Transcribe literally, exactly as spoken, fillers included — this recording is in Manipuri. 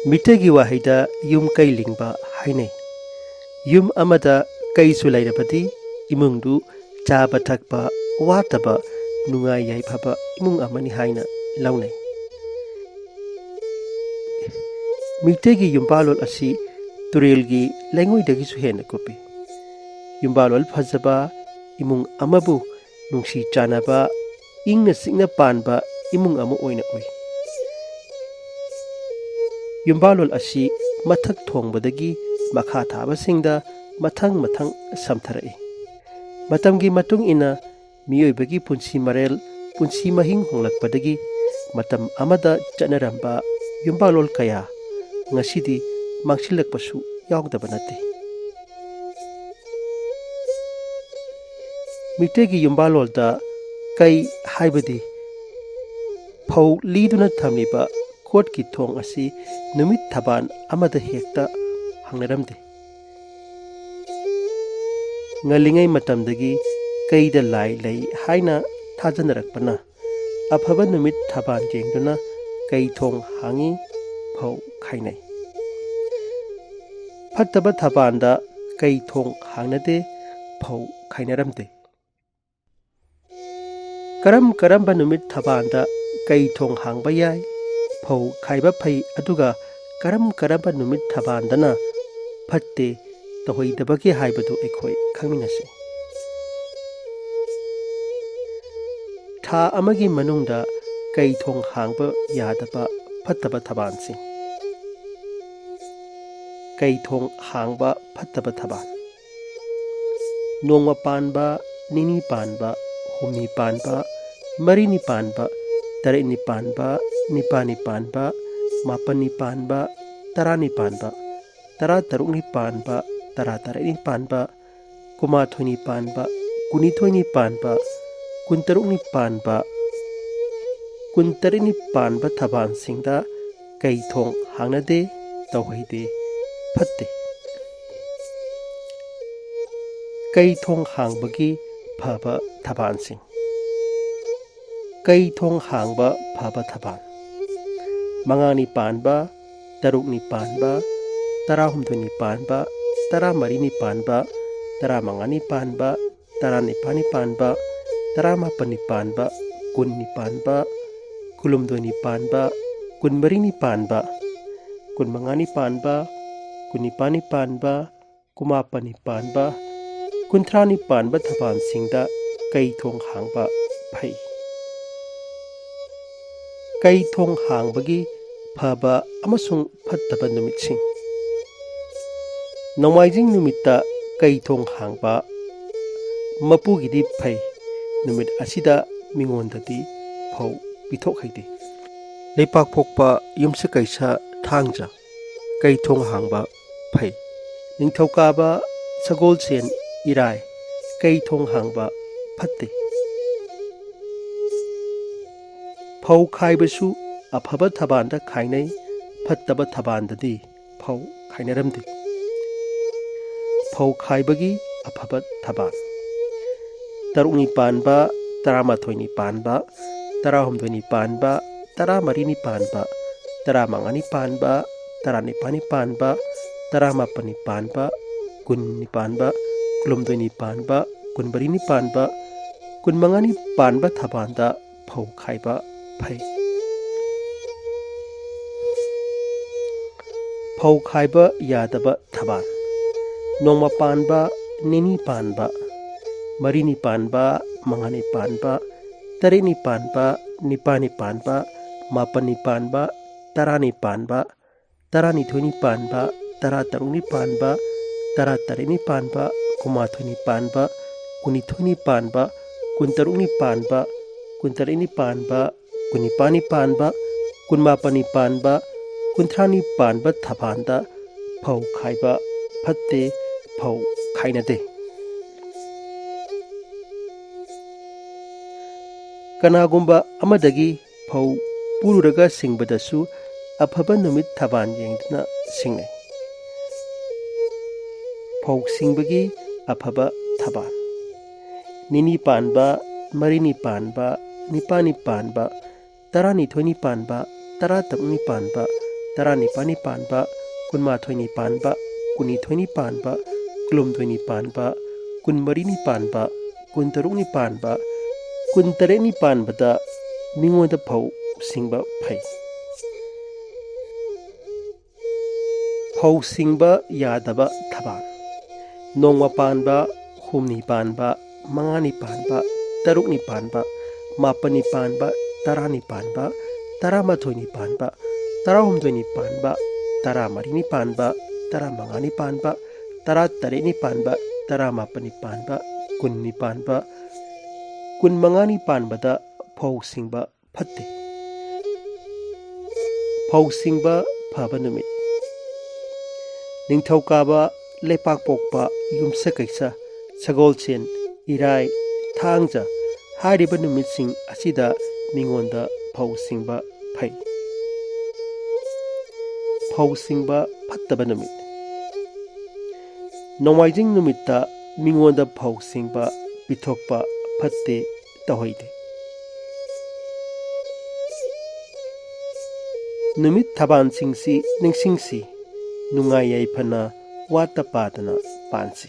ꯃꯤꯇꯩꯒꯤ ꯋꯥꯍꯩꯗ ꯌꯨꯝ ꯀꯩ ꯂꯤꯡꯕ ꯍꯥꯏꯅꯩ꯫ ꯌꯨꯝ ꯑꯃꯗ ꯀꯩꯁꯨ ꯂꯩꯔꯕꯗꯤ ꯏꯃꯨꯡꯗꯨ ꯆꯥꯕ ꯊꯛꯄ ꯋꯥꯠꯇꯕ, ꯅꯨꯡꯉꯥꯏ ꯌꯥꯏꯐꯕ ꯏꯃꯨꯡ ꯑꯃꯅꯤ ꯍꯥꯏꯅ ꯂꯧꯅꯩ꯫ ꯃꯤꯇꯩꯒꯤ ꯌꯨꯝꯕꯥꯂꯣꯜ ꯑꯁꯤ ꯇꯨꯔꯦꯜꯒꯤ ꯂꯩꯉꯣꯏꯗꯒꯤꯁꯨ ꯍꯦꯟꯅ ꯀꯨꯞꯄꯤ꯫ ꯌꯨꯝꯕꯥꯂꯣꯜ ꯐꯖꯕ ꯏꯃꯨꯡ ꯑꯃꯕꯨ ꯅꯨꯡꯁꯤ ꯆꯥꯟꯅꯕ, ꯏꯪꯅ ꯆꯤꯛꯅ ꯄꯥꯟꯕ ꯏꯃꯨꯡ ꯑꯃ ꯑꯣꯏꯅ ꯎꯏ꯫ ꯌꯨꯝꯕꯥꯂꯣꯜ ꯑꯁꯤ ꯃꯊꯛ ꯊꯣꯡꯕꯗꯒꯤ ꯃꯈꯥ ꯊꯥꯕꯁꯤꯡꯗ ꯃꯊꯪ ꯃꯊꯪ ꯁꯝꯊꯔꯛꯏ꯫ ꯃꯇꯝꯒꯤ ꯃꯇꯨꯡ ꯏꯟꯅ ꯃꯤꯑꯣꯏꯕꯒꯤ ꯄꯨꯟꯁꯤ ꯃꯔꯦꯜ, ꯄꯨꯟꯁꯤ ꯃꯍꯤꯡ ꯍꯣꯡꯂꯛꯄꯗꯒꯤ ꯃꯇꯝ ꯑꯃꯗ ꯆꯠꯅꯔꯝꯕ ꯌꯨꯝꯕꯥꯂꯣꯜ ꯀꯌꯥ ꯉꯁꯤꯗꯤ ꯃꯥꯡꯁꯤꯜꯂꯛꯄꯁꯨ ꯌꯥꯎꯗꯕ ꯅꯠꯇꯦ꯫ ꯃꯤꯇꯩꯒꯤ ꯌꯨꯝꯕꯥꯂꯣꯜꯗ ꯀꯩ ꯍꯥꯏꯕꯗꯤ ꯐꯧ ꯂꯤꯗꯨꯅ ꯊꯝꯂꯤꯕ ꯀꯣꯠꯀꯤ ꯊꯣꯡ ꯑꯁꯤ ꯅꯨꯃꯤꯠ ꯊꯕꯥꯟ ꯑꯃꯗ ꯍꯦꯛꯇ ꯍꯥꯡꯅꯔꯝꯗꯦ꯫ ꯉꯜꯂꯤꯉꯩ ꯃꯇꯝꯗꯒꯤ ꯀꯩꯗ ꯂꯥꯏ ꯂꯩ ꯍꯥꯏꯅ ꯊꯥꯖꯅꯔꯛꯄꯅ, ꯑꯐꯕ ꯅꯨꯃꯤꯠ ꯊꯕꯥꯟ ꯌꯦꯡꯗꯨꯅ ꯀꯩ ꯊꯣꯡ ꯍꯥꯡꯉꯤ, ꯐꯧ ꯈꯥꯏꯅꯩ꯫ ꯐꯠꯇꯕ ꯊꯕꯥꯟꯗ ꯀꯩ ꯊꯣꯡ ꯍꯥꯡꯅꯗꯦ, ꯐꯧ ꯈꯥꯏꯅꯔꯝꯗꯦ꯫ ꯀꯔꯝ ꯀꯔꯝꯕ ꯅꯨꯃꯤꯠ ꯊꯕꯥꯟꯗ ꯀꯩ ꯊꯣꯡ ꯍꯥꯡꯕ ꯌꯥꯏ, ꯐꯧ ꯈꯥꯏꯕ ꯐꯩ, ꯑꯗꯨꯒ ꯀꯔꯝ ꯀꯔꯝꯕ ꯅꯨꯃꯤꯠ ꯊꯕꯥꯟꯗꯅ ꯐꯠꯇꯦ, ꯇꯧꯍꯩꯗꯕꯒꯦ ꯍꯥꯏꯕꯗꯨ ꯑꯩꯈꯣꯏ ꯈꯪꯃꯤꯟꯅꯁꯤ꯫ ꯊꯥ ꯑꯃꯒꯤ ꯃꯅꯨꯡꯗ ꯀꯩ ꯊꯣꯡ ꯍꯥꯡꯕ ꯌꯥꯗꯕ ꯐꯠꯇꯕ ꯊꯕꯥꯟꯁꯤꯡ꯫ ꯀꯩ ꯊꯣꯡ ꯍꯥꯡꯕ ꯐꯠꯇꯕ ꯊꯕꯥꯟ: ꯅꯣꯡꯃ ꯄꯥꯟꯕ, ꯅꯤꯅꯤ ꯄꯥꯟꯕ, ꯍꯨꯝꯅꯤ ꯄꯥꯟꯕ, ꯃꯔꯤꯅꯤ ꯄꯥꯟꯕ, ꯇꯔꯦꯠꯅꯤ ꯄꯥꯟꯕ, ꯅꯤꯄꯥꯜꯅꯤ ꯄꯥꯟꯕ, ꯃꯥꯄꯜꯅꯤ ꯄꯥꯟꯕ, ꯇꯔꯥꯅꯤ ꯄꯥꯟꯕ, ꯇꯔꯥꯇꯔꯨꯛꯅꯤ ꯄꯥꯟꯕ, ꯇꯔꯥꯇꯔꯦꯠꯅꯤ ꯄꯥꯟꯕ, ꯀꯨꯟꯃꯥꯊꯣꯏꯅꯤ ꯄꯥꯟꯕ, ꯀꯨꯟꯅꯤꯊꯣꯏꯅꯤ ꯄꯥꯟꯕ, ꯀꯨꯟꯇꯔꯨꯛꯅꯤ ꯄꯥꯟꯕ, ꯀꯨꯟꯇꯔꯦꯠꯅꯤ ꯄꯥꯟꯕ ꯊꯕꯥꯟꯁꯤꯡꯗ ꯀꯩ ꯊꯣꯡ ꯍꯥꯡꯅꯗꯦ, ꯇꯧꯍꯩꯗꯦ, ꯐꯠꯇꯦ꯫ ꯀꯩ ꯊꯣꯡ ꯍꯥꯡꯕꯒꯤ ꯐꯕ ꯊꯕꯥꯟꯁꯤꯡ꯫ ꯀꯩ ꯊꯣꯡ ꯍꯥꯡꯕ ꯐꯕ ꯊꯕꯥꯟ: ꯃꯉꯥꯅꯤ ꯄꯥꯟꯕ, ꯇꯔꯨꯛꯅꯤ ꯄꯥꯟꯕ, ꯇꯔꯥꯍꯨꯝꯗꯣꯏꯅꯤ ꯄꯥꯟꯕ, ꯇꯔꯥꯃꯔꯤꯅꯤ ꯄꯥꯟꯕ, ꯇꯔꯥꯃꯉꯥꯅꯤ ꯄꯥꯟꯕ, ꯇꯔꯥꯅꯤꯄꯥꯜꯅꯤ ꯄꯥꯟꯕ, ꯇꯔꯥꯃꯥꯄꯜꯅꯤ ꯄꯥꯟꯕ, ꯀꯨꯟꯅꯤ ꯄꯥꯟꯕ, ꯀꯨꯟꯍꯨꯝꯗꯣꯏꯅꯤ ꯄꯥꯟꯕ, ꯀꯨꯟꯃꯔꯤꯅꯤ ꯄꯥꯟꯕ, ꯀꯨꯟꯃꯉꯥꯅꯤ ꯄꯥꯟꯕ, ꯀꯨꯟꯅꯤꯄꯥꯜꯅꯤ ꯄꯥꯟꯕ, ꯀꯨꯟꯃꯥꯄꯜꯅꯤ ꯄꯥꯟꯕ, ꯀꯨꯟꯊ꯭ꯔꯥꯅꯤ ꯄꯥꯟꯕ ꯊꯕꯥꯟꯁꯤꯡꯗ ꯀꯩ ꯊꯣꯡ ꯍꯥꯡꯕ ꯐꯩ꯫ ꯀꯩ ꯊꯣꯡ ꯍꯥꯡꯕꯒꯤ ꯐꯕ ꯑꯃꯁꯨꯡ ꯐꯠꯇꯕ ꯅꯨꯃꯤꯠꯁꯤꯡ꯫ ꯅꯣꯡꯃꯥꯏꯖꯤꯡ ꯅꯨꯃꯤꯠꯇ ꯀꯩ ꯊꯣꯡ ꯍꯥꯡꯕ ꯃꯄꯨꯒꯤꯗꯤ ꯐꯩ꯫ ꯅꯨꯃꯤꯠ ꯑꯁꯤꯗ ꯃꯤꯉꯣꯟꯗꯗꯤ ꯐꯧ ꯄꯤꯊꯣꯛ ꯍꯩꯗꯦ꯫ ꯂꯩꯄꯥꯛꯄꯣꯛꯄ, ꯌꯨꯝꯁꯀꯩꯁ, ꯊꯥꯡꯖ ꯀꯩ ꯊꯣꯡ ꯍꯥꯡꯕ ꯐꯩ꯫ ꯅꯤꯡꯊꯧꯀꯥꯕ, ꯁꯒꯣꯜꯁꯦꯟ, ꯏꯔꯥꯏ ꯀꯩ ꯊꯣꯡ ꯍꯥꯡꯕ ꯐꯠꯇꯦ꯫ ꯐꯧ ꯈꯥꯏꯕꯁꯨ ꯑꯐꯕ ꯊꯕꯥꯟꯗ ꯈꯥꯏꯅꯩ, ꯐꯠꯇꯕ ꯊꯕꯥꯟꯗꯗꯤ ꯐꯧ ꯈꯥꯏꯅꯔꯝꯗꯦ꯫ ꯐꯧ ꯈꯥꯏꯕꯒꯤ ꯑꯐꯕ ꯊꯕꯥꯟ: ꯇꯔꯨꯛꯅꯤ ꯄꯥꯟꯕ, ꯇꯔꯥꯃꯥꯊꯣꯏꯅꯤ ꯄꯥꯟꯕ, ꯇꯔꯥꯍꯨꯝꯗꯣꯏꯅꯤ ꯄꯥꯟꯕ, ꯇꯔꯥꯃꯔꯤꯅꯤ ꯄꯥꯟꯕ, ꯇꯔꯥꯃꯉꯥꯅꯤ ꯄꯥꯟꯕ, ꯇꯔꯥꯅꯤꯄꯥꯜꯅꯤ ꯄꯥꯟꯕ, ꯇꯔꯥꯃꯥꯄꯜꯅꯤ ꯄꯥꯟꯕ, ꯀꯨꯟꯅꯤ ꯄꯥꯟꯕ, ꯀꯨꯟꯍꯨꯝꯗꯣꯏꯅꯤ ꯄꯥꯟꯕ, ꯀꯨꯟꯃꯔꯤꯅꯤ ꯄꯥꯟꯕ, ꯀꯨꯟꯃꯉꯥꯅꯤ ꯄꯥꯟꯕ ꯊꯕꯥꯟꯗ ꯐꯧ ꯈꯥꯏꯕ ꯐꯩ꯫ ꯐꯧ ꯈꯥꯏꯕ ꯌꯥꯗꯕ ꯊꯕꯥꯟ: ꯅꯣꯡꯃ ꯄꯥꯟꯕ, ꯅꯤꯅꯤ ꯄꯥꯟꯕ, ꯃꯔꯤꯅꯤ ꯄꯥꯟꯕ, ꯃꯉꯥꯅꯤ ꯄꯥꯟꯕ, ꯇꯔꯦꯠꯅꯤ ꯄꯥꯟꯕ, ꯅꯤꯄꯥꯜꯅꯤ ꯄꯥꯟꯕ, ꯃꯥꯄꯜꯅꯤ ꯄꯥꯟꯕ, ꯇꯔꯥꯅꯤ ꯄꯥꯟꯕ, ꯇꯔꯥꯅꯤꯊꯣꯏꯅꯤ ꯄꯥꯟꯕ, ꯇꯔꯥꯇꯔꯨꯛꯅꯤ ꯄꯥꯟꯕ, ꯇꯔꯥꯇꯔꯦꯠꯅꯤ ꯄꯥꯟꯕ, ꯀꯨꯟꯃꯥꯊꯣꯏꯅꯤ ꯄꯥꯟꯕ, ꯀꯨꯟꯅꯤꯊꯣꯏꯅꯤ ꯄꯥꯟꯕ, ꯀꯨꯟꯇꯔꯨꯛꯅꯤ ꯄꯥꯟꯕ, ꯀꯨꯟꯇꯔꯦꯠꯅꯤ ꯄꯥꯟꯕ, ꯀꯨꯟꯅꯤꯄꯥꯜꯅꯤ ꯄꯥꯟꯕ, ꯀꯨꯟꯃꯥꯄꯜꯅꯤ ꯄꯥꯟꯕ, ꯀꯨꯟꯊ꯭ꯔꯥꯅꯤ ꯄꯥꯟꯕ ꯊꯕꯥꯟꯗ ꯐꯧ ꯈꯥꯏꯕ ꯐꯠꯇꯦ, ꯐꯧ ꯈꯥꯏꯅꯗꯦ꯫ ꯀꯅꯥꯒꯨꯝꯕ ꯑꯃꯗꯒꯤ ꯐꯧ ꯄꯨꯔꯨꯔꯒ ꯁꯤꯡꯕꯗꯁꯨ ꯑꯐꯕ ꯅꯨꯃꯤꯠ ꯊꯕꯥꯟ ꯌꯦꯡꯗꯨꯅ ꯁꯤꯡꯅꯩ꯫ ꯐꯧ ꯁꯤꯡꯕꯒꯤ ꯑꯐꯕ ꯊꯕꯥꯟ: ꯅꯤꯅꯤ ꯄꯥꯟꯕ, ꯃꯔꯤꯅꯤ ꯄꯥꯟꯕ, ꯅꯤꯄꯥꯜꯅꯤ ꯄꯥꯟꯕ, ꯇꯔꯥꯅꯤꯊꯣꯏꯅꯤ ꯄꯥꯟꯕ, ꯇꯔꯥꯇꯔꯨꯛꯅꯤ ꯄꯥꯟꯕ, ꯇꯔꯥꯅꯤꯄꯥꯜꯅꯤ ꯄꯥꯟꯕ, ꯀꯨꯟꯃꯥꯊꯣꯏꯅꯤ ꯄꯥꯟꯕ, ꯀꯨꯟꯅꯤꯊꯣꯏꯅꯤ ꯄꯥꯟꯕ, ꯀꯨꯟꯍꯨꯝꯗꯣꯏꯅꯤ ꯄꯥꯟꯕ, ꯀꯨꯟꯃꯔꯤꯅꯤ ꯄꯥꯟꯕ, ꯀꯨꯟꯇꯔꯨꯛꯅꯤ ꯄꯥꯟꯕ, ꯀꯨꯟꯇꯔꯦꯠꯅꯤ ꯄꯥꯟꯕꯗ ꯃꯤꯉꯣꯟꯗ ꯐꯧ ꯁꯤꯡꯕ ꯐꯩ꯫ ꯐꯧ ꯁꯤꯡꯕ ꯌꯥꯗꯕ ꯊꯕꯥꯜ: ꯅꯣꯡꯃ ꯄꯥꯟꯕ, ꯍꯨꯝꯅꯤ ꯄꯥꯟꯕ, ꯃꯉꯥꯅꯤ ꯄꯥꯟꯕ, ꯇꯔꯨꯛꯅꯤ ꯄꯥꯟꯕ, ꯃꯥꯄꯟꯅꯤ ꯄꯥꯟꯕ, ꯇꯔꯥꯅꯤ ꯄꯥꯟꯕ, ꯇꯔꯥꯃꯥꯊꯣꯏꯅꯤ ꯄꯥꯟꯕ, ꯇꯔꯥꯍꯨꯝꯗꯣꯏꯅꯤ ꯄꯥꯟꯕ, ꯇꯔꯥꯃꯔꯤꯅꯤ ꯄꯥꯟꯕ, ꯇꯔꯥꯃꯉꯥꯅꯤ ꯄꯥꯟꯕ, ꯇꯔꯥꯇꯔꯦꯠꯅꯤ ꯄꯥꯟꯕ, ꯇꯔꯥꯃꯥꯄꯟꯅꯤ ꯄꯥꯟꯕ, ꯀꯨꯟꯅꯤ ꯄꯥꯟꯕ, ꯀꯨꯟꯃꯉꯥꯅꯤ ꯄꯥꯟꯕꯗ ꯐꯧ ꯁꯤꯡꯕ ꯐꯠꯇꯦ꯫ ꯐꯧ ꯁꯤꯡꯕ ꯐꯕ ꯅꯨꯃꯤꯠ: ꯅꯤꯡꯊꯧꯀꯥꯕ, ꯂꯩꯄꯥꯛꯄꯣꯛꯄ, ꯌꯨꯝꯁꯀꯩꯁ, ꯁꯒꯣꯜꯁꯦꯟ, ꯏꯔꯥꯏ, ꯊꯥꯡꯖ ꯍꯥꯏꯔꯤꯕ ꯅꯨꯃꯤꯠꯁꯤꯡ ꯑꯁꯤꯗ ꯃꯤꯉꯣꯟꯗ ꯐꯧ ꯁꯤꯡꯕ ꯐꯩ꯫ ꯐꯧ ꯁꯤꯡꯕ ꯐꯠꯇꯕ ꯅꯨꯃꯤꯠ: ꯅꯣꯡꯃꯥꯏꯖꯤꯡ ꯅꯨꯃꯤꯠꯇ ꯃꯤꯉꯣꯟꯗ ꯐꯧ ꯁꯤꯡꯕ ꯄꯤꯊꯣꯛꯄ ꯐꯠꯇꯦ, ꯇꯧꯍꯩꯗꯦ꯫ ꯅꯨꯃꯤꯠ ꯊꯕꯥꯜꯁꯤꯡꯁꯤ ꯅꯤꯡꯁꯤꯡꯁꯤ, ꯅꯨꯡꯉꯥꯏ ꯌꯥꯏꯐꯅ ꯋꯥꯠꯇ ꯄꯥꯗꯅ ꯄꯥꯟꯁꯤ꯫